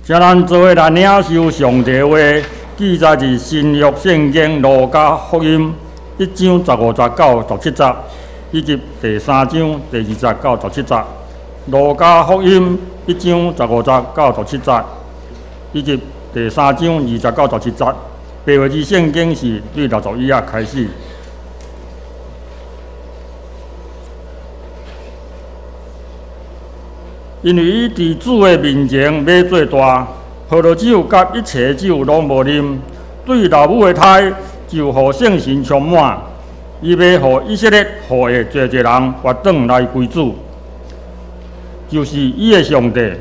請咱做伙來領受上帝話，記載佇新約聖經路加福音一章十五節到十七節，以及第三章第二節到十七節。路加福音一章十五節到十七節，以及第三章二節到十七節。白話字聖經是對六十一頁開始。因為伊佇主的面前欲做大，葡萄酒佮一切酒攏無啉，對老母的胎就予聖神充滿。伊欲予以色列後裔濟濟人回轉來歸主，就是伊的上帝。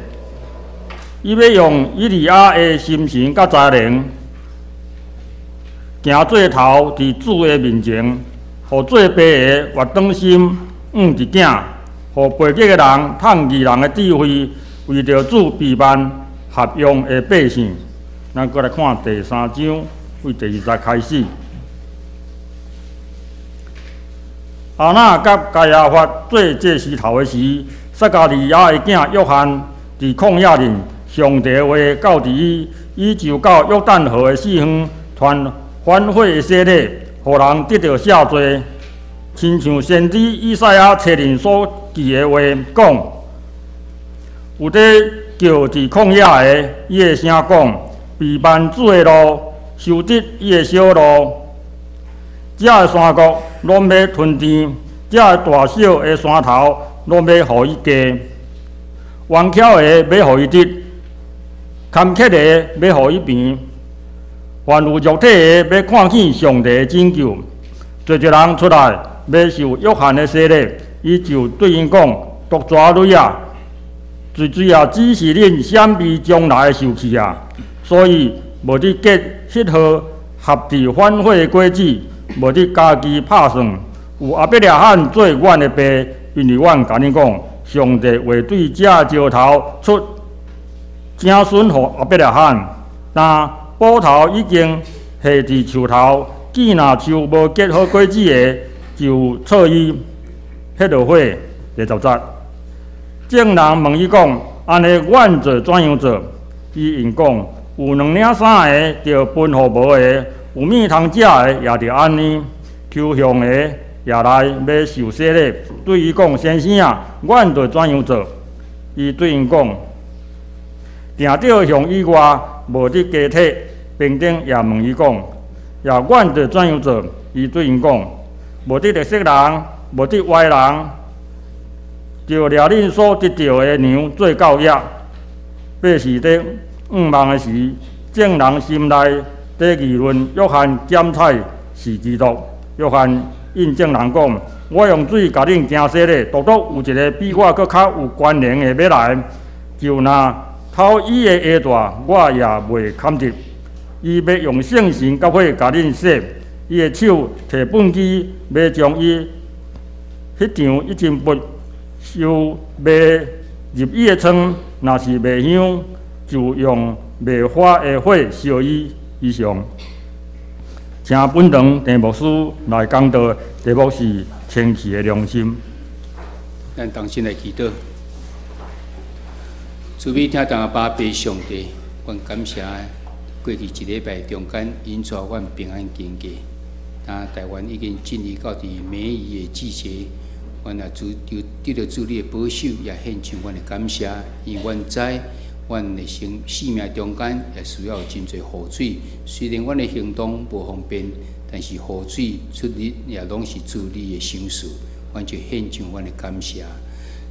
伊欲用以利亞的心神佮才能，行做頭佇主的面前，予做爸的回轉心向佇囝。予背逆的人趁義人的智慧，為著主備辦合用的百姓。咱閣來看第三章，對第二節開始。亞那佮該亞法做祭司頭的時，撒迦利亞的囝約翰佇曠野裡，上帝的話到佇伊，伊就到約旦河的四方傳反悔的洗禮，予人得著赦罪。親像先知以賽亞冊裡所記的話講，有佇叫佇曠野的，伊的聲講，備辦主的路，修直伊的小路。遮的山谷攏欲吞甜，遮的大小的山頭攏欲予伊低，彎曲的欲予伊直，坎坷的欲予伊平。凡有肉體的欲看見上帝的拯救。濟濟人出來欲受約翰的洗禮，伊就對𪜶講：毒蛇女仔，濟濟啊，指示恁閃避將來的受氣啊！所以無得結彼號合佇反悔的果子，無得家己拍算。有亞伯拉罕做阮的爸，因為阮共恁講，上帝會對這石頭出子孫予亞伯拉罕。但斧頭已經下佇樹頭，見若樹無結好果子的，就挫伊彼落火。第十節，眾人問伊講：按呢，阮做怎樣做？伊應講：有兩領衫的，著分予無的；有物通食的，也著按呢。求向的也來欲受洗禮，對伊講：先生啊，阮著怎樣做？伊對𪜶講：定著向以外，無得加提。兵丁也問伊講：也阮著怎樣做？伊對𪜶講：無得勒索人，無得歪人，著掠恁所得著的糧做夠額。百姓佇向望的時，眾人心內佇議論約翰檢採是基督。約翰應眾人講：我用水共恁行洗禮，獨獨有一个比我閣較有權能的欲來，就若脫伊的鞋帶，我也袂堪得。伊欲用聖神佮火共恁洗，伊的手提畚箕，欲將伊彼場一針砵收麥入伊的倉，若是麥香，就用袂發的火燒伊。以上，請本堂鄭牧師來講道，題目是清氣的良心。咱同心來祈禱，慈悲疼痛阿爸父上帝，阮感謝過去一禮拜中間，𪜶帶阮平安經過。但台灣已經進入到佇梅雨的季節，阮也主求得著主你的保守，也獻上阮的感謝，因為阮知阮的生生命中間也需要有真濟雨水。雖然阮的行動無方便，但是雨水出入也攏是主你的賞賜，阮就獻上阮的感謝。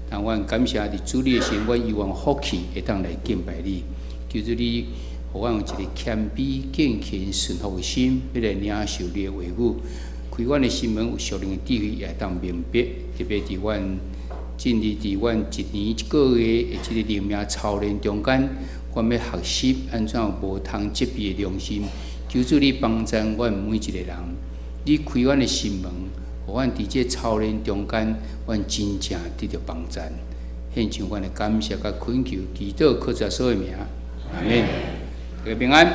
但阮感謝佇主你的時，阮有福氣會當來敬拜你，求主你。予阮有一個謙卑、敬虔、順服的心，欲來領受你的話語。開阮的心門，有屬靈的智慧，也會當明白。特別佇阮進入佇阮一年一個月的這個靈命操練中間，阮欲學習按怎有無通責備的良心。求主你幫贊阮每一個人，你開阮的心門，予阮佇這操練中間，阮真正得著幫贊。獻上阮的感謝佮懇求，祈禱靠主耶穌的名，阿們。大家平安。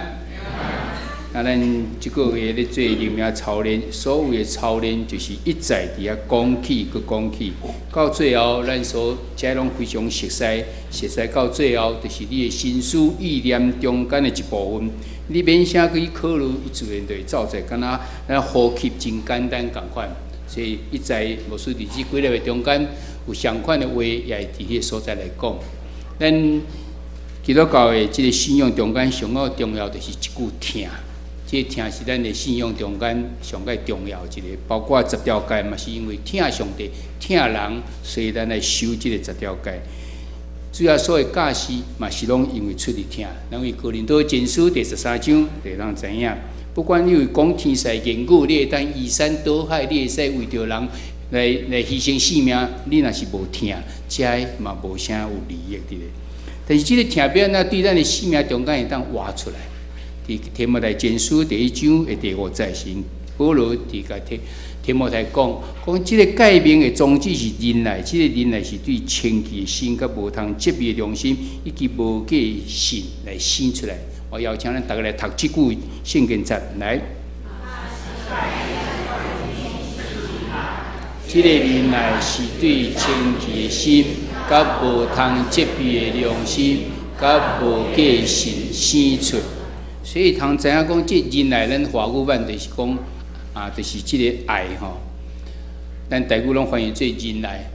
啊，咱這個月咧做靈命操練，所謂的操練就是一再佇遐講起，閣講起，到最後咱所這攏非常熟悉，熟悉到最後就是你的心思意念中間的一部分。你免啥去考慮，伊自然就會走在，敢若咱呼吸真簡單仝款。所以一再牧師佇這幾禮拜中間有相款的話，也會佇彼个所在來講。咱基督教的這个信仰中間上蓋重要就是一句疼。這個疼是咱的信仰中間上蓋重要一個，包括十條誡嘛，是因為疼上帝、疼人，所以咱來守這個十條誡。主耶穌的教示嘛，是攏因為出於疼。咱為哥林多前書第13章就會當知影，不管你有講天使言語，你會當移山倒海，你會使為著人來犧牲性命，你若是無疼，這嘛無啥有利益佇咧。但是這個疼欲按怎對咱的生命中間會當活出來？佇提摩太前書第1章的第5節時，保羅佇共提摩太講，講這个誡命的宗旨是忍耐，這个忍耐是對清潔的心、佮無通責備的良心，以及無假的信來生出來。我邀請咱逐家來讀這句聖經節來。這个忍耐是對清潔的心、佮無通責備的良心、佮無假的信生出。所以通知影講，這忍耐咱華語版就是講啊，就是這个愛吼。咱台語攏翻譯做忍耐。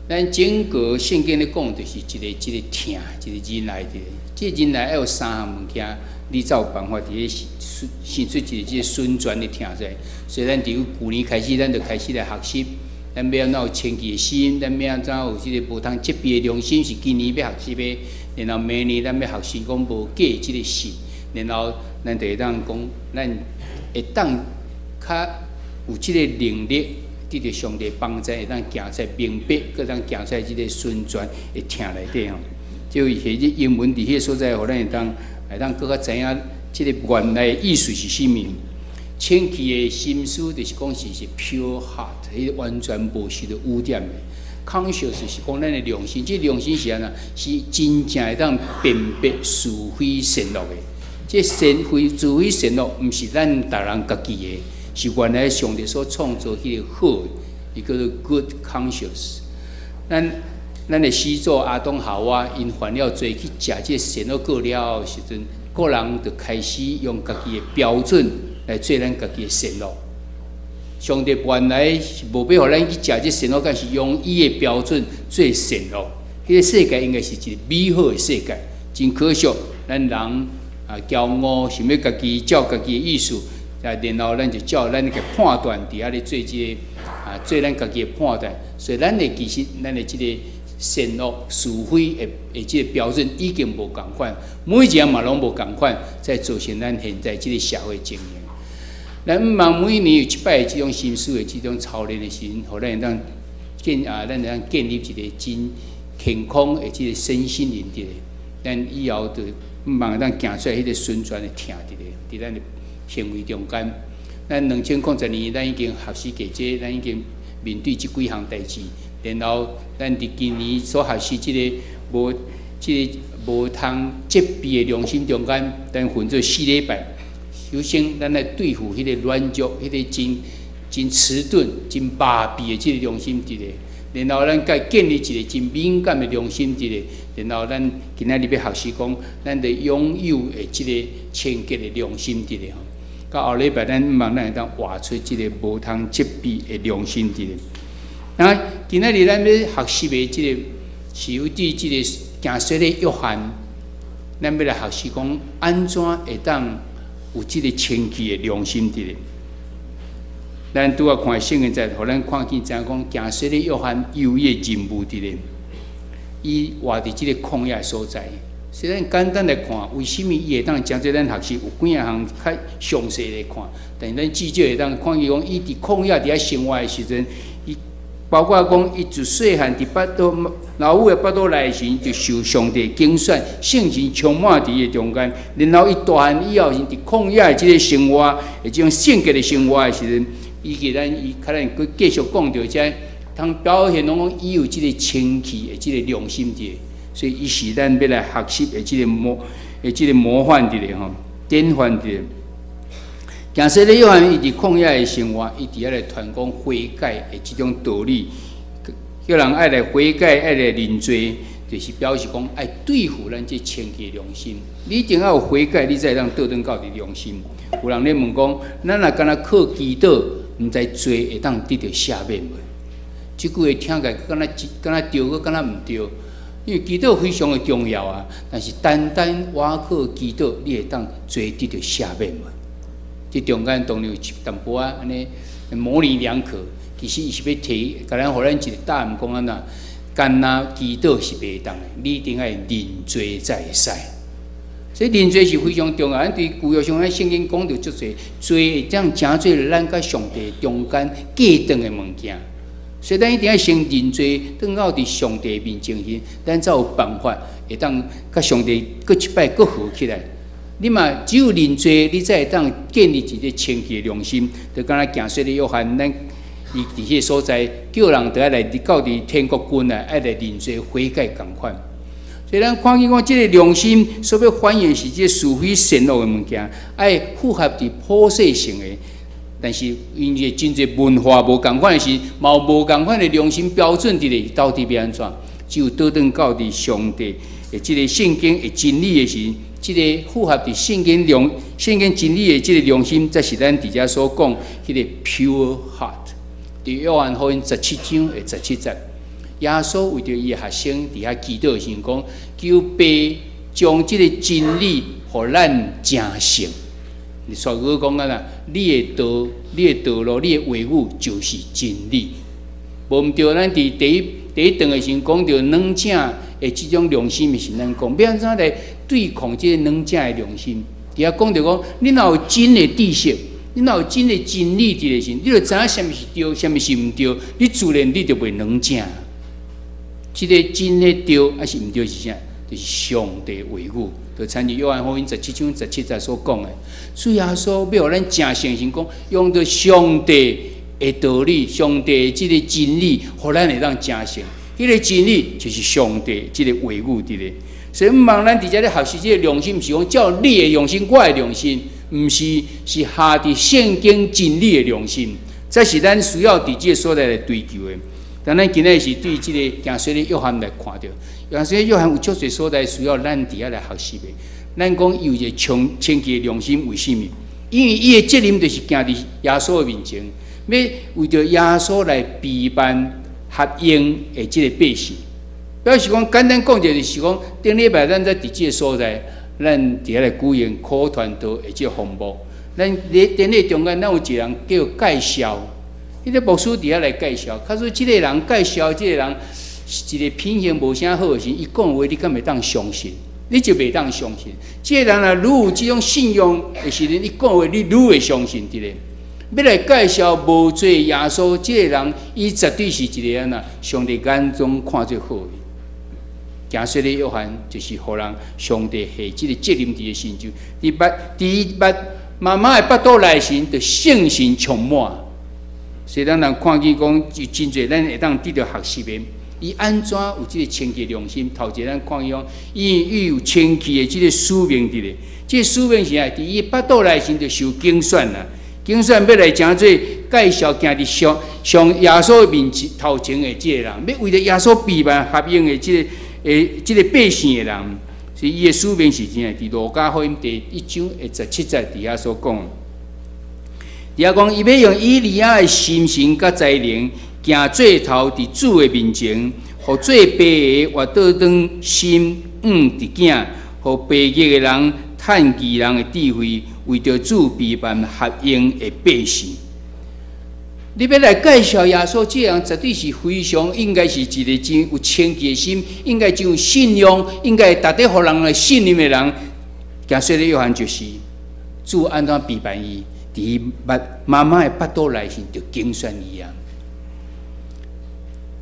咱整個聖經咧講，就是一个這个疼，一個忍耐的。這忍耐愛有三項物件，你才有辦法佇咧生出一個這个純全的疼出來。所以咱佇舊年開始，咱就開始來學習，咱欲按怎有清潔的心，咱欲按怎有這个無通責備的良心，是今年欲學習的。然後明年咱欲學習講無假這个信。然後，咱就會當講，咱會當較有這個能力，得著上帝幫助，會當行出來明白，閣當行出來這個純全的疼內底吼。就彼個英文佇彼個所在，予咱會當閣較知影，這個原來的意思是啥物。清潔的心思就是講是 pure heart，彼個完全無受著污染的。Conscience 是講咱的良心，這良心是按怎？是真正會當辨別是非善惡的。這善非是非善惡，毋是咱逐人家己的，是原來上帝所創造彼个好的，伊叫做 good conscience。咱的始祖亞當夏娃，𪜶犯了罪去食這善惡果了後時陣，個人就開始用家己的標準來做咱家己的善惡。上帝原來是無欲予咱去食這善惡，但是用伊的標準做善惡。彼个世界應該是一個美好的世界，真可惜，咱人啊，驕傲，想欲家己照家己的意思，啊，然後咱就照咱的判斷佇遐咧做這个啊，做咱家己的判斷。所以咱的其實，咱的這个善惡是非的這个標準已經無仝款，每一個人嘛攏無仝款，才造成咱現在這个社會情形。咱毋茫每年有一擺這種心思的這種操練的時陣，予咱會當建啊，咱會當建立一個真健康的這个身心靈佇咧。咱以後就毋茫會當行出來彼个純全的疼佇咧，佇咱的行為中間。咱2010年，咱已經學習過這，咱已經面對這幾項代誌。然後，咱佇今年所學習這个無這个無通責備的良心中間，咱分做四禮拜。首先，咱來對付彼個軟弱、彼個真真遲鈍、真麻痹的這个良心佇咧。然後，咱該建立一個真敏感的良心佇咧。然後，咱今仔日欲學習講，咱得擁有的這個清潔的良心佇咧吼。到後禮拜，咱毋茫咱會當活出這個無通責備的良心佇咧。啊，今仔日咱欲學習的這個是有佇這個行洗禮約翰，咱欲來學習講按怎會當有這個清潔的良心佇咧。咱拄仔看聖經節，予咱看見知影講行洗禮約翰有伊的任務佇咧，伊活佇這个曠野所在。雖然簡單來看，為啥物伊會當成做咱學習有幾仔項較詳細來看，但是咱至少會當看見講，伊佇曠野佇遐生活的時陣，伊包括講伊自細漢佇腹肚老母的腹肚內時，就受上帝揀選，聖神充滿佇伊的中間。然後伊大漢以後時，佇曠野的這个生活，的這種聖潔的生活的時陣，以及咱伊可能閣繼續講著這，通表現攏講伊有這个清氣的這个良心佇，所以伊是咱欲來學習的這个模範佇咧吼，典範佇咧。行洗禮約翰伊佇曠野的生活，伊佇遐來傳講悔改的這種道理，叫人愛來悔改，愛來認罪，就是表示講愛對付咱這清潔良心。你一定愛有悔改，你才會當倒轉到佇良心。有人咧問講，咱若干焦靠祈禱，毋知罪會當得著赦免無？這句話聽起來敢若敢若對，閣敢若毋對。因為祈禱非常的重要啊，但是單單倚靠祈禱，你會當罪得著赦免無？這中間當然有一淡薄仔按呢模棱兩可。其實伊是欲提，共咱予咱一個答案講按怎，干焦祈禱是袂當的，你一定愛認罪才會使。所以認罪是非常重要。咱佇舊約上，咱聖經講著足濟，罪會當成做咱佮上帝中間隔斷的物件。所以咱一定愛先認罪，轉到佇上帝面前時，咱才有辦法會當佮上帝閣一擺閣和起來。你嘛只有認罪，你才會當建立一個清潔的良心。就敢若行洗禮約翰，咱伊佇彼個所在叫人著愛來到佇天國近來，愛來認罪悔改仝款。所以咱看見講，這個良心所欲反映是這個是非善惡的物件，愛符合佇普世性的。但是因為真濟文化無仝款的時，嘛有無仝款的良心標準佇咧，到底欲按怎？只有倒轉到佇上帝的這個聖經的真理的時，這個符合佇聖經良聖經真理的這個良心，才是咱佇遮所講彼個 pure heart。佇約翰福音17章的17節，耶穌為著伊的學生佇遐祈禱時講：求父將這個真理予咱成聖。你煞閣講啊啦，你的道、你的道路、你的話語就是真理。無毋對，咱佇第一第一段的時陣講著兩者的這種良心的時，咱講欲按怎來對抗這個兩者的良心？佇遐講著講，你若有真的知識，你若有真的真理佇的時，你就知影啥物是對，啥物是毋對，你自然你就袂兩者。這個真的對抑是毋對是啥？就是上帝話語，就親像約翰福音17章17節所講的，主耶穌欲予咱成聖時講，用著上帝的道理、上帝的這個真理，予咱會當成聖。彼個真理就是上帝這個話語佇咧。所以毋茫咱佇遮咧學習這個良心，毋是講照你的良心、我的良心，毋是，是下佇聖經真理的良心，這是咱需要佇這個所在來追求的。但咱今仔日是對這個行洗禮約翰來看著，行洗禮約翰有足濟所在需要咱佇遐來學習的。咱講伊有一個清清潔的良心，為啥物？因為伊的責任就是行佇耶穌的面前，欲為著耶穌來備辦合用的這個百姓。表示講簡單講者就是講，頂禮拜咱在佇這個所在，咱佇遐來舉行苦傳道的這個項目。咱佇典禮中間，咱有一個人叫介紹。彼個牧師佇遐來介紹，假使這個人介紹這個人是一個品行無啥好的時，伊講話你敢會當相信？你就袂當相信。這個人若愈有這種信仰的時陣，伊講話你愈會相信佇咧。欲來介紹無罪耶穌這個人，伊絕對是一個按怎上帝眼中看做好的。行洗禮約翰就是予人上帝下這個責任佇伊身上，佇腹佇伊腹媽媽的腹肚內時，就聖神充滿。所以咱人看見講，有真濟咱會當得著學習的。伊按怎有這個清潔良心？頭一個咱看見講，伊有清潔的這個使命佇咧。這個使命是啥？佇伊腹肚內時就受揀選啦。揀選欲來成做介紹行佇上上耶穌面前頭前的這個人，欲為著耶穌備辦合用的這個的這個百姓的人。所以伊的使命是啥？佇路加福音第1章的17節佇遐所講。佇遐講，伊欲用以利亞的心神佮才能，行做頭佇主的面前，予做爸的活倒轉心向佇囝，予悖逆的人趁義人的智慧，為著主備辦合用的百姓。你欲來介紹耶穌，這個人絕對是非常應該是一個真有清潔的心，應該真有信仰，應該值得予人來信任的人。行洗禮約翰就是主按怎備辦伊？佇伊媽媽的腹肚內時就揀選伊啊！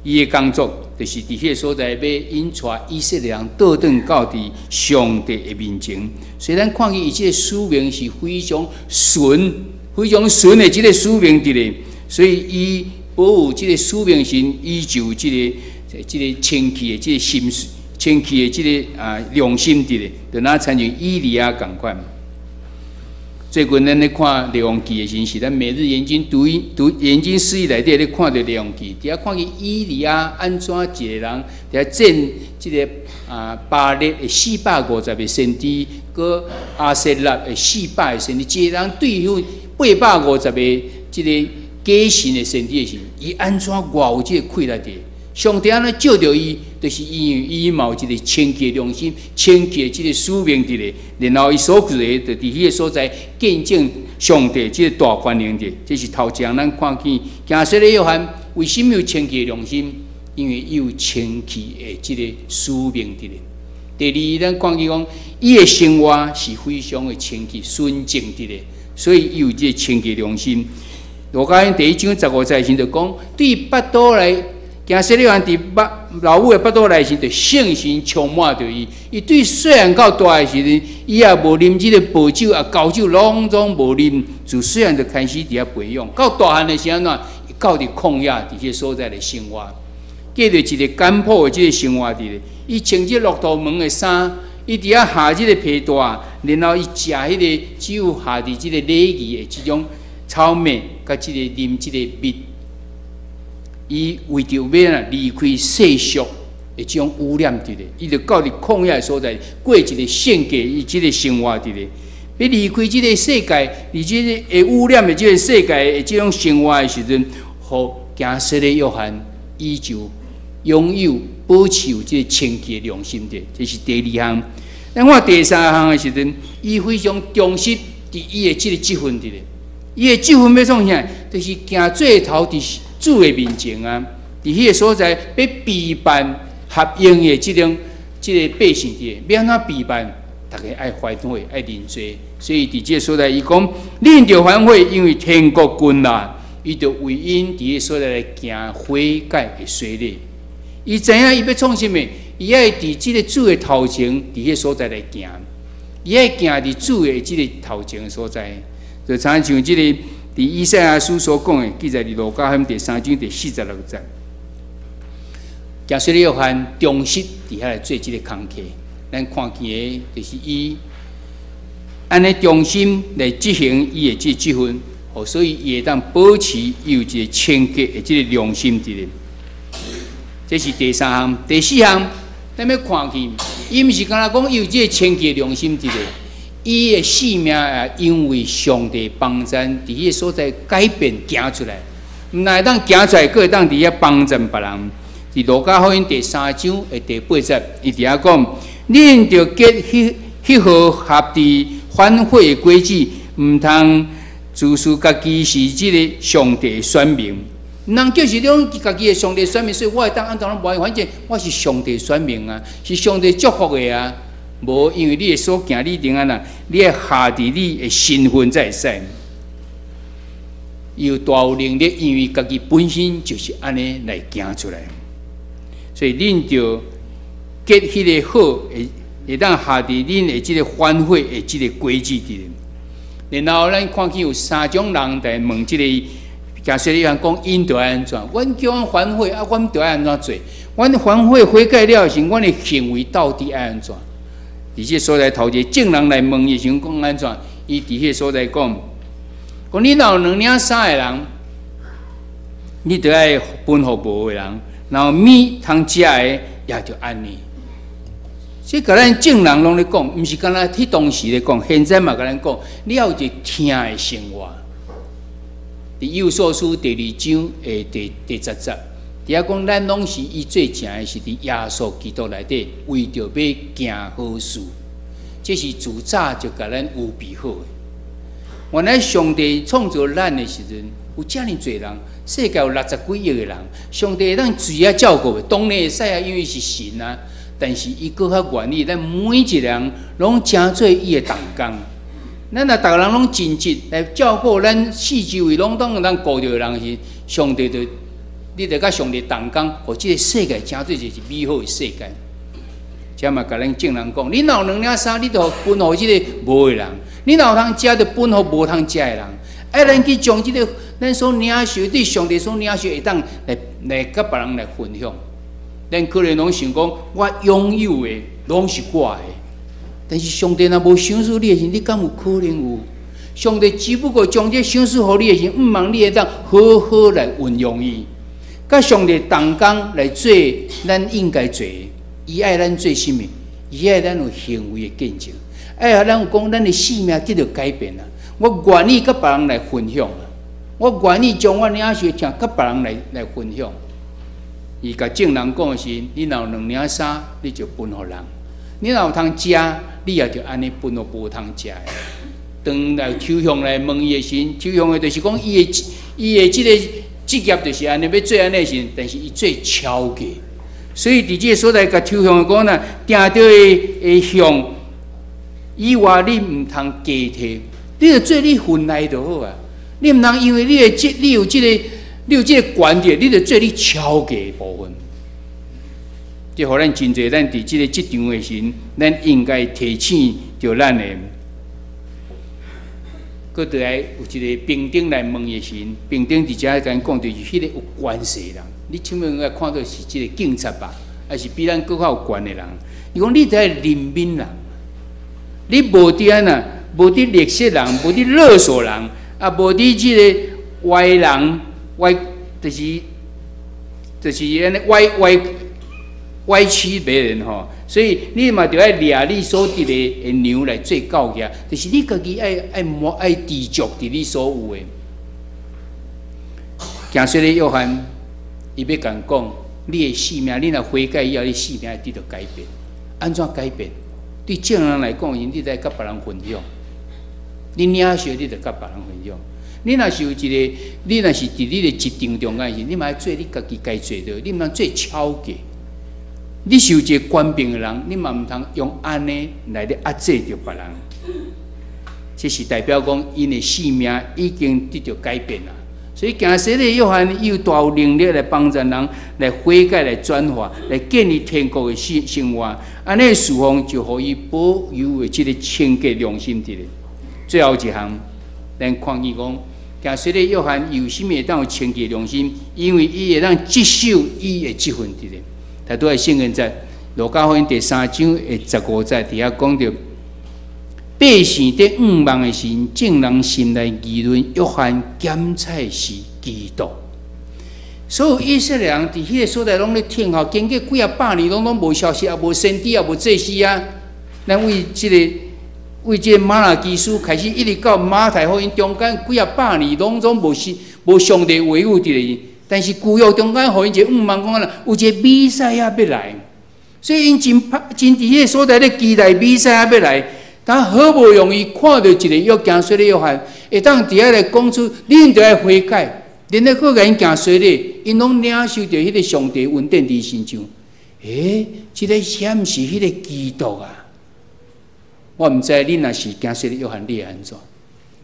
伊的工作就是佇彼個所在，欲引帶以色列人倒轉到佇上帝的面前。所以咱看見伊這個使命是非常純、非常純的這個使命佇咧。所以伊保有這個使命時，伊就有這個清潔的這個心、清潔的這個良心佇咧，就若親像以利亞仝款。最近咱咧看《列王記》的時陣，是咱每日研經讀一讀研經釋義內底咧看著《列王記》，佇遐看見以利亞按怎一个人佇遐戰這个巴力的450個先知，閣亞舍拉的400個先知，一个人對付850個這个假神的先知的時，伊按怎偌有這个氣力佇？上帝按怎照著伊，就是因為伊嘛有一個清潔良心、清潔這个使命佇咧，然後伊所做的，就佇彼个所在見證上帝這個大權能佇。這是頭一項咱看見，行洗禮約翰為什麼有清潔良心？因為伊有清潔的這个使命佇咧。第二，咱看見講，伊的生活是非常的清潔、純淨佇咧，所以伊有這个清潔良心。路加福音第一章15節時就講，對腹肚來。行洗禮約翰佇老母的腹肚內時，就聖神充滿著伊。伊對細漢到大的時陣，伊也無啉這个薄酒啊，厚酒攏總無啉。自細漢就開始佇遐培養，到大漢的時按怎？伊到佇曠野佇彼个所在來生活，過著一个簡樸的這个生活佇咧。伊穿這駱駝毛的衫，伊佇遐下這个皮帶，然後伊食彼个只有下佇這个禮儀的這種草麥，佮這个啉這个蜜。伊為著欲按怎離開世俗的這種污染佇咧，伊就到佇曠野的所在過一個聖潔伊這個生活佇咧。欲離開這个世界，離這个會污染的這个世界的這種生活的時陣，予行洗禮約翰，伊就擁有保持有這个清潔良心的，這是第二項。咱看第三項的時陣，伊非常忠實佇伊的這个職分佇咧。伊的職分欲創啥？就是行做頭佇主的面前啊，佇彼个所在欲備辦合用的這種這个百姓佇，欲按怎備辦？逐家愛反悔，愛認罪。所以佇這个所在，伊講：恁著反悔，因為天國近啦。伊就為𪜶佇彼个所在來行悔改的洗禮。伊知影伊欲創啥物，伊愛佇這个主的頭前，佇彼个所在來行。伊愛行佇主的這个頭前的所在，就親像這个。佇以賽亞書所講的，記載佇路加福音第三章第46節。行洗禮約翰忠實佇遐來做這个工課，咱看見的就是伊按呢忠心來執行伊的這個職分，所以伊會當保持伊有一个清潔的這个良心佇咧。這是第三項，第四項，咱欲看見，伊毋是干焦講伊有這个清潔良心佇咧。伊的性命也因為上帝幫贊，佇彼个所在改變行出來，毋但會當行出來，閣會當佇遐幫贊別人。佇路加福音第三章的第八節，伊佇遐講：恁著結彼彼號合佇反悔的果子，毋通自詡家己是這个上帝的選民。毋通就是講家己的上帝選民，所以我會當按怎攏無，反正我是上帝選民啊，是上帝祝福的啊。無，因為你的所行，你一定按怎，你愛合佇你的身份才會使。伊有大有能力，因為家己本身就是按呢來行出來。所以恁著結彼个好，會會當合佇恁的這个反悔的這个果子佇咧。然後咱看見有三種人來問這个行洗禮約翰講，𪜶著愛按怎？阮叫阮反悔啊，阮著愛按怎做？阮反悔悔改了時，阮的行為到底愛按怎？佇這个所在頭一个眾人來問伊時，講按怎？伊佇彼个所在講：講你若有兩領衫的人，你著愛分予無的人；若有物通食的，也著按呢。這共咱眾人攏咧講，毋是干焦彼當時咧講，現在嘛共咱講，你要有一個疼的生活。佇以弗所書第二章的第10節，佇遐講，咱攏是伊做成的，是佇耶穌基督內底，為著欲行好事，這是自早就共咱預備好的。原來上帝創造咱的時陣，有遮爾濟人，世界有60幾億个人，上帝會當隨仔照顧的，當然會使啊，因為是神啊。但是伊閣較願意，咱每一個人攏成做伊的同工。咱若逐个人攏盡職來照顧咱四周圍攏當會當顧著的人時，上帝就你著佮上帝同工，予這个世界成做一個美好的世界。這嘛共咱眾人講，你若有兩領衫，你著分予這个無的人；你若有通食，就分予無通食的人。愛咱去將這个咱所領受對上帝所領受，會當來來佮別人來分享。咱可能攏想講，我擁有的攏是我的，但是上帝若無賞賜你的時，你敢有可能有？上帝只不過將這賞賜予你的時，向望你會當好好來運用伊，佮上帝同工來做咱應該做的。伊愛咱做啥物？伊愛咱有行為的見證，愛咱有講咱的生命得著改變啊！我願意佮別人來分享啊！我願意將我領受的疼佮別人來分享。伊共眾人講的是：你若有兩領衫，你就分予人；你若有通食，你也就按呢分予無通食的。當來抽象來問伊的時，抽象的就是講伊的這個職業就是按呢，欲做按呢時，但是伊做超過。所以佇這个所在，共抽象的講啦，定著的項以外，你毋通加提，你著做你份內就好啊。你毋通因為你的這，你有這个權力，你著做你超過的部分。這予咱真濟，咱佇這个職場的時，咱應該提醒著咱的。閣倒來有一個兵丁來問伊的時，兵丁佇遮共𪜶講，就是彼個有權勢的人。你請問應該看著是這个警察吧，還是比咱閣較有權的人？伊講你著愛憐憫人，你無佇按怎，無佇掠削人，無佇勒索人，啊，無佇這个歪人歪，就是按呢歪歪歪曲別人吼。所以你嘛著愛掠你所得的糧來做教額，就是你家己愛知足佇你所有的。行洗禮約翰，伊欲共講，你的生命，你若悔改以後，你生命會得著改變。按怎改變？對眾人來講，𪜶你著愛佮別人分享。你領受，你著佮別人分享。你若是有一个，你若是佇你的職場中間時，你嘛愛做你家己該做的，你毋通做超過。你是有一个權柄的人，你嘛毋通用按呢來咧壓制著別人。這是代表講，𪜶的生命已經得著改變啦。所以，行洗禮約翰伊有大有能力來幫助人來悔改、來轉化、來建立天國的生活。按呢侍奉就予伊保有的這个清潔良心佇咧。最後一項，咱看見講，行洗禮約翰伊為啥物會當有清潔良心？因為伊會當職守伊的職分佇咧。頭拄仔聖經節，路加福音第三章的15節，佇遐講著，百姓佇向望的時，眾人心內議論約翰檢採是基督。所有以色列人佇彼个所在攏咧等候，經過幾仔百年，攏無消息，也無先知，也無祭司啊。咱為這个瑪拉基書開始，一直到馬太福音中間幾仔百年，攏總無是無上帝話語佇咧。但是舊約中間予𪜶一個向望講啦，有一個彌賽亞欲來，所以𪜶真拍真佇彼个所在咧期待彌賽亞欲來。但好無容易看著一個約行洗禮約翰，會當佇遐來講出，恁著愛悔改，然後閣共𪜶行洗禮，𪜶攏領受著彼個上帝恩典佇身上。欸，這个啥毋是彼个基督啊？我毋知你若是行洗禮約翰，你會按怎？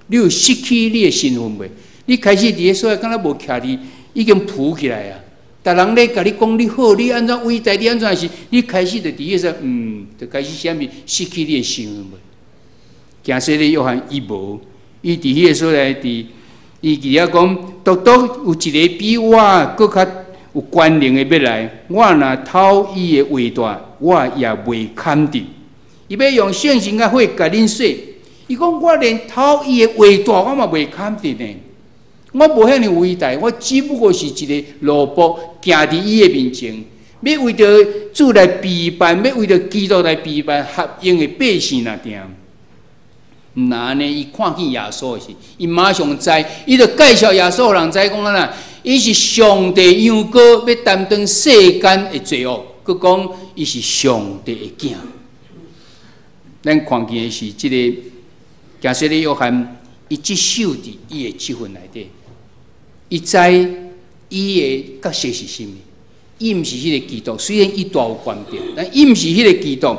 你有失去你的身份袂？你開始佇个所在敢若無徛佇，已經浮起來啊！逐人咧共你講你好，你按怎偉大，你按怎是？你開始就佇彼個，就開始啥物失去你的身份袂？行洗禮約翰伊無，伊佇彼个所在佇，伊佇遐講，獨獨有一個比我閣較有權能的欲來，我若脫伊的鞋帶，我也袂堪得。伊欲用聖神佮火共恁洗，伊講我連脫伊的鞋帶我嘛袂堪得呢。我無遐爾偉大，我只不過是一个奴僕，行佇伊的面前，欲為著主來備辦，欲為著基督來備辦合用的百姓若定。毋若按呢，伊看見耶穌的時，伊馬上知，伊就介紹耶穌予人知講按怎，伊是上帝羊羔，欲擔當世間的罪惡，閣講伊是上帝的囝。咱看見的是這个行洗禮約翰，伊職守佇伊的職分內底，伊知伊的角色是啥物，伊毋是彼个基督，雖然伊大有權柄，但伊毋是彼个基督，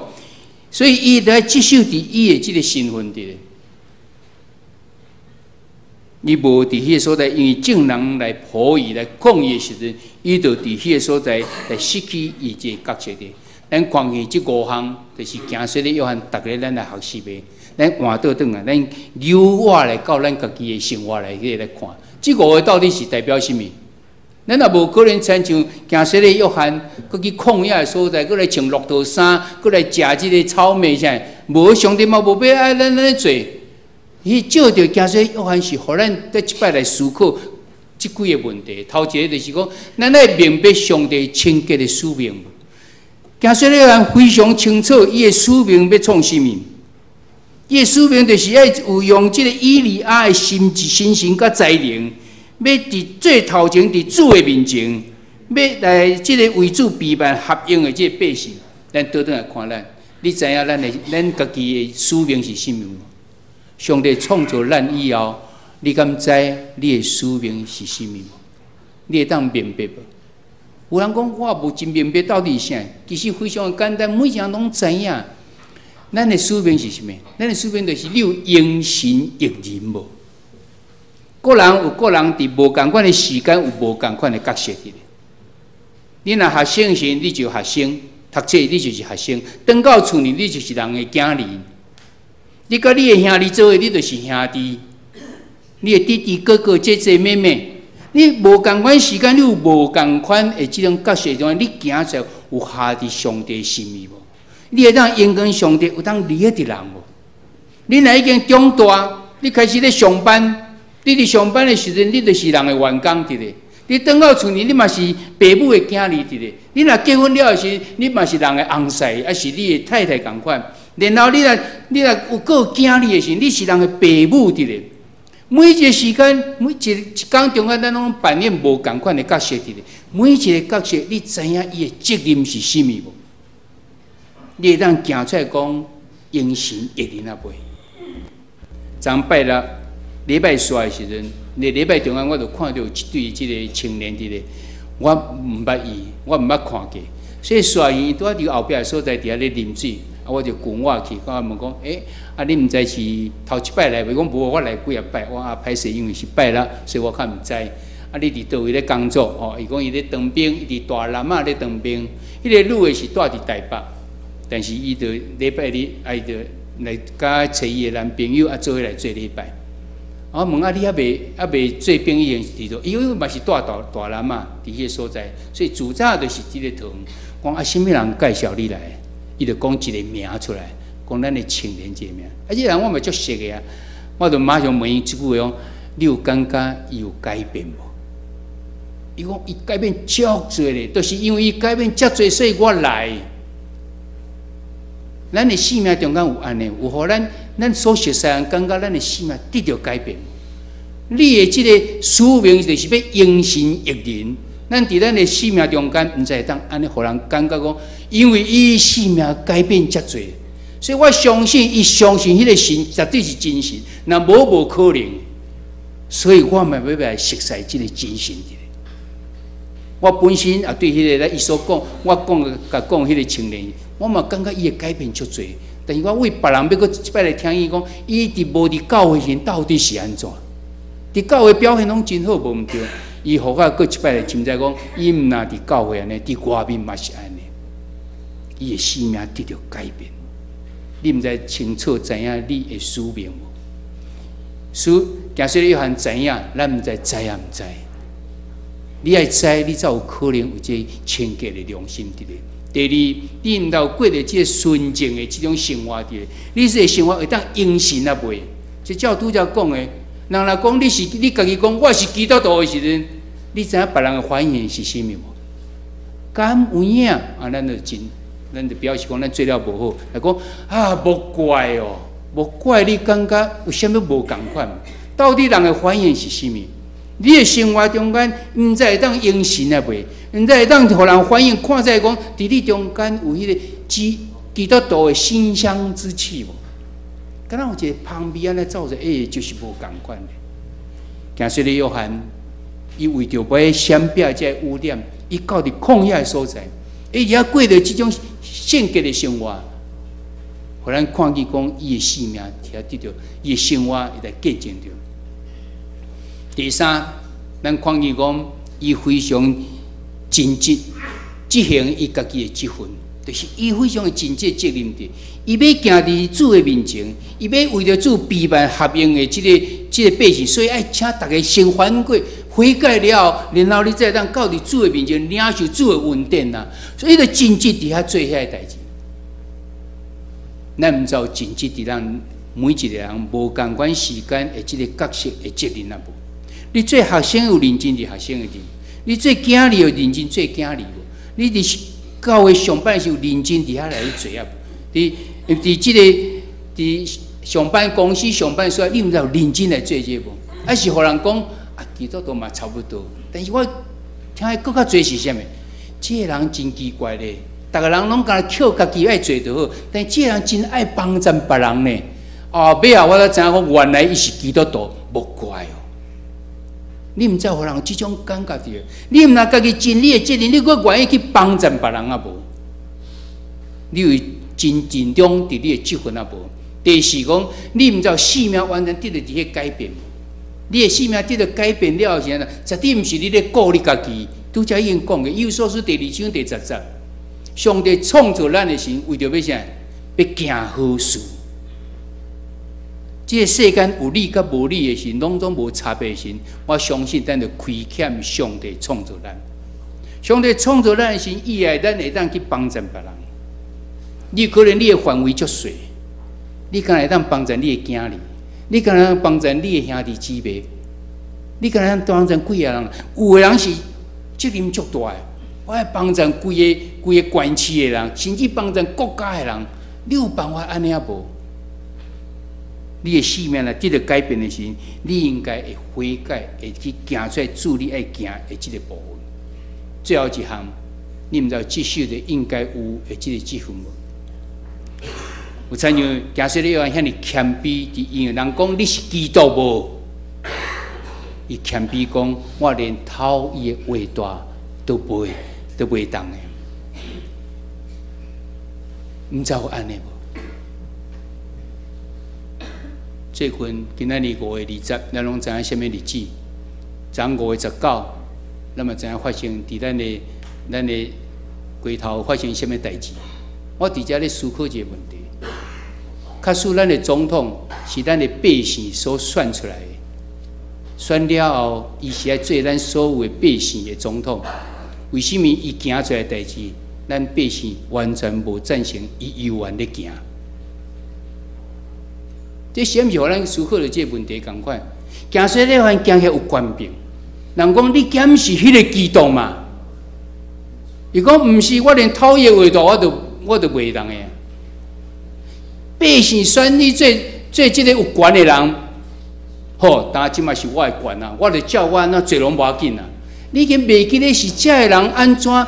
所以伊著愛職守佇伊的這个身份佇咧。伊無佇彼个所在，因為眾人來抱伊來講伊的時陣，伊就佇彼个所在來失去伊這个角色佇。咱看見這五項，就是行洗禮約翰，逐个咱來學習的。咱換倒轉來，咱扭倚來到咱家己的生活內底來看，這五个到底是代表啥物？咱也無可能親像行洗禮約翰，閣去曠野的所在，閣來穿駱駝衫，閣來食這个草莓啥？無，上帝嘛無欲愛咱按呢做。彼伊借著耶穌約翰是予咱這一擺來思考這幾个問題。頭一个就是講，咱愛明白上帝清潔的使命無？耶穌約翰非常清楚，伊的使命欲創啥物？伊的使命就是愛有用這个以利亞的心志、心神佮才能，欲佇最頭前佇主的面前，欲來這个為主備辦合用的這个百姓。咱倒轉來看咱，你知影咱的咱家己的使命是啥物無？上帝創造咱以後，你敢知你的使命是啥物無？你會當明白無？有人講我無真明白到底是啥，其實非常簡單，每一個人攏知影。咱的使命是啥物？咱的使命就是你有榮神益人無？各人有各人佇無仝款的時間有無仝款的角色佇咧。你若學生時，你就學生；讀冊，你就是學生；轉到厝裡，你就是人的囝兒。你佮你的兄弟做伙，你就是兄弟。你的弟弟、哥哥、姐姐、妹妹，你無仝款時間，你有無仝款的這種角色中，你行出來有合佇上帝心意無？你會當榮光上帝，有當理得人無？你若已經長大，你開始咧上班，你佇上班的時陣，你就是人的員工佇咧。你轉到厝裡，你嘛是爸母的囝兒佇咧。你若結婚了時，你嘛是人的翁婿，抑是你的太太仝款。然後你若有閣囝兒的時，你是人的爸母佇咧。每一个時間，每一一工中間，咱攏扮演無仝款的角色佇咧。每一个角色，你知影伊的責任是啥物無？你會當行出來講榮神益人啊袂？昨拜六禮拜煞的時陣，禮禮拜中間我就看著有一對這个青年佇咧，我毋捌伊，我毋捌看過，所以煞伊拄仔佇後壁的所在佇遐咧啉水，啊，我就滾我去，我問講，欸，啊，你毋知是頭一擺來無？伊講無，我來幾仔擺，我啊歹勢，因為是拜六，所以我較毋知。啊，你佇佗位咧工作？哦，伊講伊咧當兵，伊佇大南仔咧當兵。彼个女的是住佇台北，但是伊就禮拜日，啊，伊就來佮揣伊的男朋友啊，做伙來做禮拜。我問啊，你猶未做兵役是佇佗？伊講嘛是住大大南仔，佇彼个所在，所以自早就是這个堂。講啊，啥物人介紹你來？伊就講一个名出來，講咱的青年這个名。啊，這个人我嘛足熟的啊，我就馬上問伊一句話講：你有感覺伊有改變無？伊講伊改變足濟咧，就是因為伊改變遮濟，所以我來。咱的生命中間有按呢，有予咱咱所熟悉人感覺咱的生命得著改變。你的這个使命就是欲榮神益人。咱佇咱的生命中間，毋知會當按呢，予人感覺講，因為伊生命改變遮濟，所以我相信伊相信彼个神絕對是真神，若無無可能。所以我嘛欲來熟悉這个真神。我本身也對彼个伊所講，我講共講彼个青年，我嘛感覺伊會改變足濟。但是我為別人欲閣一擺來聽伊講，伊佇無佇教會時到底是按怎？佇教會表現攏真好，無毋對。伊予我閣一擺來凊知講，伊毋若佇教會按呢，佇外面嘛是按呢。伊的生命得著改變。你毋知清楚知影你的使命無？使耶穌約翰知影，咱毋知知抑毋知。你愛知，你才有可能有這個清潔的良心佇咧。第二，你毋著過著這个純淨的這種生活佇咧。你這个生活會當榮神啊袂？這照拄才講的，人若講你是你家己講我是基督徒的時陣，你知影別人的反應是啥物無？敢有影啊？咱就真，咱就表示講咱做了無好。來講啊，無怪哦，無怪你感覺有啥物無仝款？到底人的反應是啥物？你的生活中間，毋知會當榮神啊袂？毋知會當予人反應，看在講，佇你中間有彼个基督徒的馨香之氣無？敢若有一個芳味按呢走著，欸，就是無仝款的。耶穌約翰，伊為著欲閃避這个污染，伊到佇曠野的所在，伊遐過著這種聖潔的生活，予咱看見講伊的生命佇遐得著，伊的生活會來見證著。第三，咱看見講，伊非常盡職執行伊家己的職分，就是伊非常的盡職責任佇，伊欲行佇主的面前，伊欲為著主備辦合用的這个百姓，所以愛請逐家先反悔悔改了後，然後你才會當到佇主的面前領受主的恩典啊。所以伊就盡職佇遐做遐个代誌。咱毋知有盡職佇咱每一个人無仝款時間的這个角色的責任啊無？你做學生有認真佇學生的陣，你做囝兒有認真做囝兒無？你佇教會上班時有認真佇遐來去做啊無？佇這个佇上班公司上班時，你毋知有認真來做這個無？還是予人講啊，基督徒嘛差不多。但是我聽伊閣較濟是啥物？這个人真奇怪咧，逐个人攏敢若靠家己愛做就好，但這个人真愛幫贊別人呢。哦，尾後我才知影講，原來伊是基督徒，無怪哦。你毋知予人這種感覺著？你毋若家己盡你的責任，你閣願意去幫贊別人啊無？你有真盡忠佇你的職份啊無？第四講，你毋知生命完全得著佇彼改變。你的生命得著改變了後時陣，絕對毋是你咧顧你家己。拄才已經講過，以弗所書第二章第10節，上帝創造咱的時，為著欲啥？欲行好事。這个世間有你佮無你的時，攏總無差別時，我相信咱就虧欠上帝創造咱。上帝創造咱的時，伊愛咱會當去幫助別人。你可能你的範圍足細，你敢會當幫助你的囝兒？你敢會當幫助你的兄弟姊妹？你敢會當幫助幾个人？有的人是責任足大的，我愛幫助規个規个縣市的人，甚至幫助國家的人。你有辦法按呢無？你的生命若得著改變的時，你應該會悔改，會去行出來做你愛行的這个部分。最後一項，你毋知有接受著應該有的這个職分無？有親像耶穌約翰遐爾謙卑，佇因為人講你是基督無？伊謙卑講，我連偷伊的鞋帶都袂當的。毋知有按呢無？最近今仔日5月20，咱攏知影啥物日子？昨5月19，咱嘛知影發生佇咱的街頭發生啥物代誌。我佇遮咧思考一個問題：假使咱的總統是咱的百姓所選出來的，選了後，伊是愛做咱所有的百姓的總統，為啥物伊行出來的代誌，咱百姓完全無贊成伊猶原咧行？這是毋是予咱思考著這個問題仝款？行洗禮約翰行起來有權柄，人講你敢是彼个基督嘛？伊講毋是，我連偷伊的鞋帶我都袂當的。百姓選你做做這个有權的人，好，當這馬是我的權啊，我就照我按怎做攏無要緊啊。你已經袂記得是這个人按怎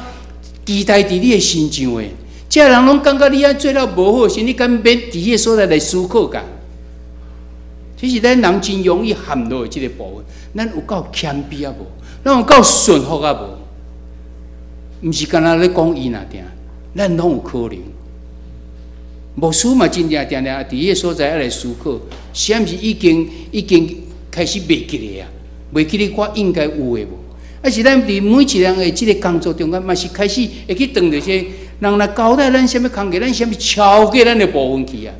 期待佇你的身上的？這个人攏感覺你按做了無好時，你敢免佇彼个所在來思考㗎？其實咱人真容易陷落這个部分，咱有夠謙卑啊無？咱有夠順服啊無？毋是干焦咧講伊爾定，咱攏有可能。牧師嘛真正定定佇彼个所在愛來思考，是毋是已經開始袂記得啊？袂記得我應該有的無？啊是咱佇每一個人的這个工作中間，嘛是開始會去當著這人來交代咱啥物工課，咱啥物超過咱的部分去啊？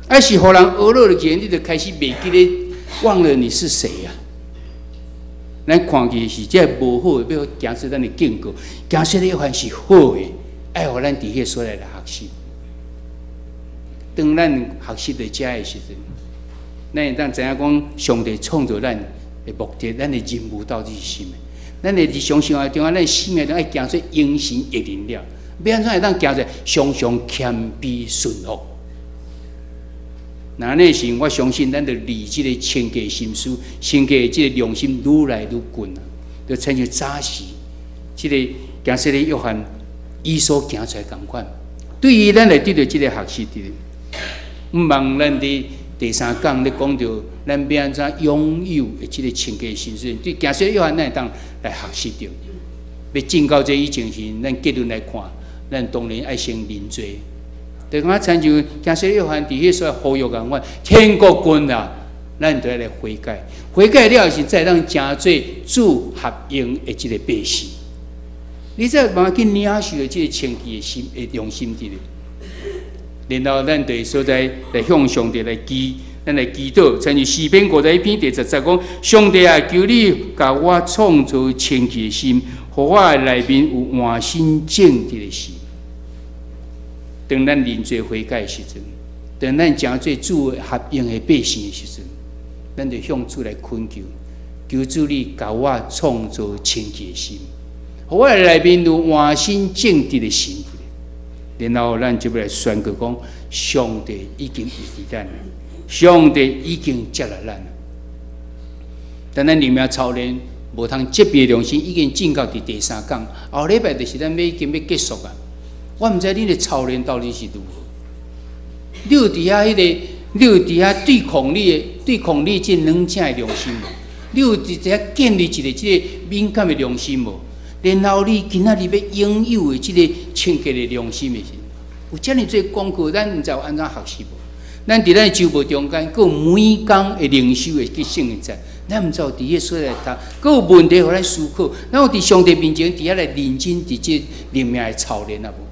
啊是予人呵咾落去，你就開始袂記得，忘了你是誰啊？咱看見是這個無好的，欲行出咱的警告，行出約翰是好的，愛予咱佇彼个所在來學習。當咱學習著遮的時陣，咱會當知影講上帝創造咱的目的，咱的任務到底是啥物？咱的日常生活中啊，咱生命中愛行出榮神益人了，欲按怎會當行出常常謙卑順服？若按呢時，我相信咱就離這个清潔心思、清潔這个良心愈來愈近啊！就親像早時這个行洗禮約翰伊所行出來仝款，對於咱來得著這个學習佇，毋茫咱佇第三講咧講著，咱欲按怎擁有的這个清潔心思，對行洗禮約翰，咱會當來學習著。欲進到這以前時，咱結論來看，咱當然愛先認罪。就敢親像行洗禮約翰佇彼所在呼籲仝款，天國近啊，咱就愛來悔改。悔改了後，才會當成做主合用的這个百姓。你才有辦法去領受著這个清潔的心的良心佇咧。然後咱佇所在來向上帝來祈，咱來祈禱，親像詩篇51篇第10節講：上帝啊，求你共我創造清潔的心，予我的內面有換新正直的心。當咱認罪悔改的時陣，當咱成做主合用的百姓的時陣，咱就向主來懇求，求主你共我創造清潔的心，予我內面有換新正直的心。然後咱就欲來宣告講，上帝已經醫治咱，上帝已經接納咱。當咱靈命操練無通責備良心，已經進到佇第三講，後禮拜就是咱欲已經欲結束啊！我毋知恁的操練到底是如何。你有佇遐彼个，你有佇遐對抗你的，對抗你這軟正的良心無？你有佇遐建立一个這个敏感的良心無？然後你今仔日欲擁有的這个清潔的良心的時，有遮爾濟功課，咱毋知有按怎學習無？咱佇咱的週末中間，閣有每工的靈修的去聖經節，咱毋知有佇彼所在讀，閣有問題予咱思考，咱有佇上帝面前佇遐來認真佇這靈命的操練啊無？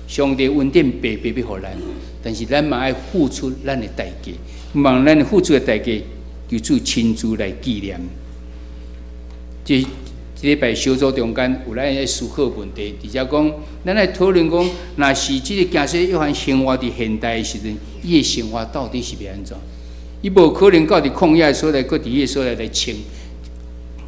上帝恩典白白欲予咱，但是咱嘛愛付出咱的代價，望咱付出的代價，求主親自來紀念。這這禮拜小組中間有咱愛思考問題，直接講，咱來討論講，若是這个驚世約翰生活佇現代的時陣，伊的生活到底是欲按怎？伊無可能到佇曠野的所在，閣佇彼个所在來穿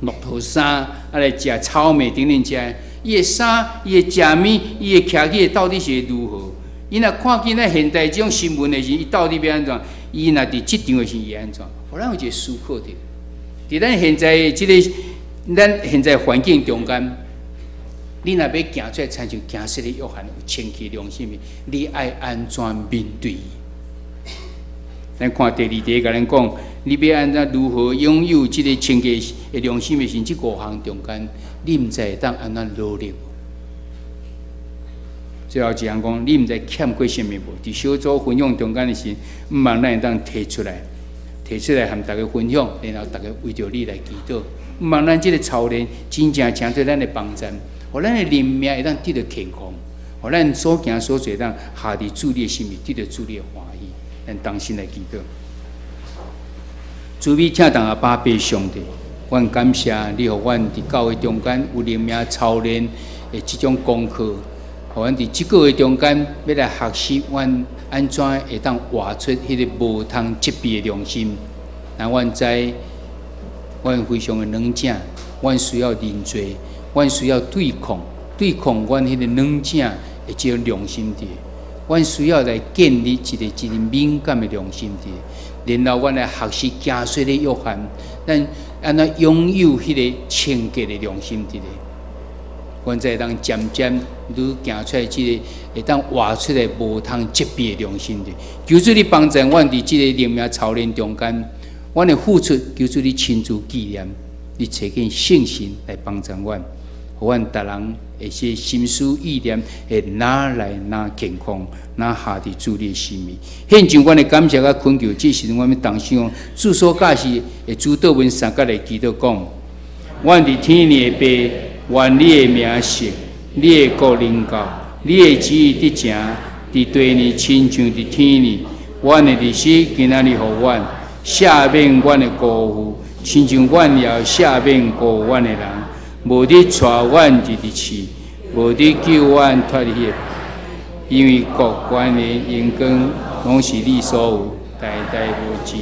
駱駝衫，啊來食草莓等等遮。伊的衫、伊的食物、伊的徛起到底是如何？伊若看見咱現代這種新聞的時，伊到底欲按怎？伊若佇這場的時，伊按怎？予咱有一个思考著。佇咱現在的這个咱現在環境中間，你若欲行出來，親像驚世的約翰有清潔良心的，你愛按怎面對伊？咱看第二題，共咱講，你欲按怎如何擁有這个清潔的良心的時，這五項中間，你毋知會當按怎努力無？最後一項講，你毋知欠過啥物無？佇小組分享中間的時，毋望咱會當提出來，提出來和大家分享，然後大家為著你來祈禱。毋望咱這个操練真正成做咱的幫贊，予咱的靈命會當得著健康，予咱所行所做當合佇主你的心意，得著主你的歡喜。咱同心來祈禱。慈悲疼痛阿爸父上帝，阮感謝你，予阮佇教會中間有靈命操練的這種功課，予阮佇這個月中間欲來學習，阮按怎會當活出彼个無通責備的良心。那阮知，阮非常的軟正，阮需要認罪，阮需要對抗，對抗阮彼個軟正的這種良心佇。阮需要來建立一個一個敏感的良心佇，然後阮來學習驚世的約翰，咱按怎擁有彼个清潔的良心佇咧。阮才會當漸漸愈行出來，這个會當活出來無通責備的良心佇。求主你幫助阮佇這个靈命操練中間，阮的付出，求主你親自紀念，你差遣聖神來幫助阮，予阮逐人的這心思意念會愈來愈健康，愈合佇主你的心意。獻上阮的感謝佮懇求，這時陣阮欲同心用主所教示的主禱文三角來祈禱講：阮佇天的父，願你的名聖，你的國臨到，你的旨意得成，佇地呢親像佇天呢。阮的日食今仔日予阮，赦免阮的辜負，親像阮也赦免辜負阮的人。無得帶阮入去試，無得救阮脫離彼个，因為國權力榮光攏是你所有，代代無盡。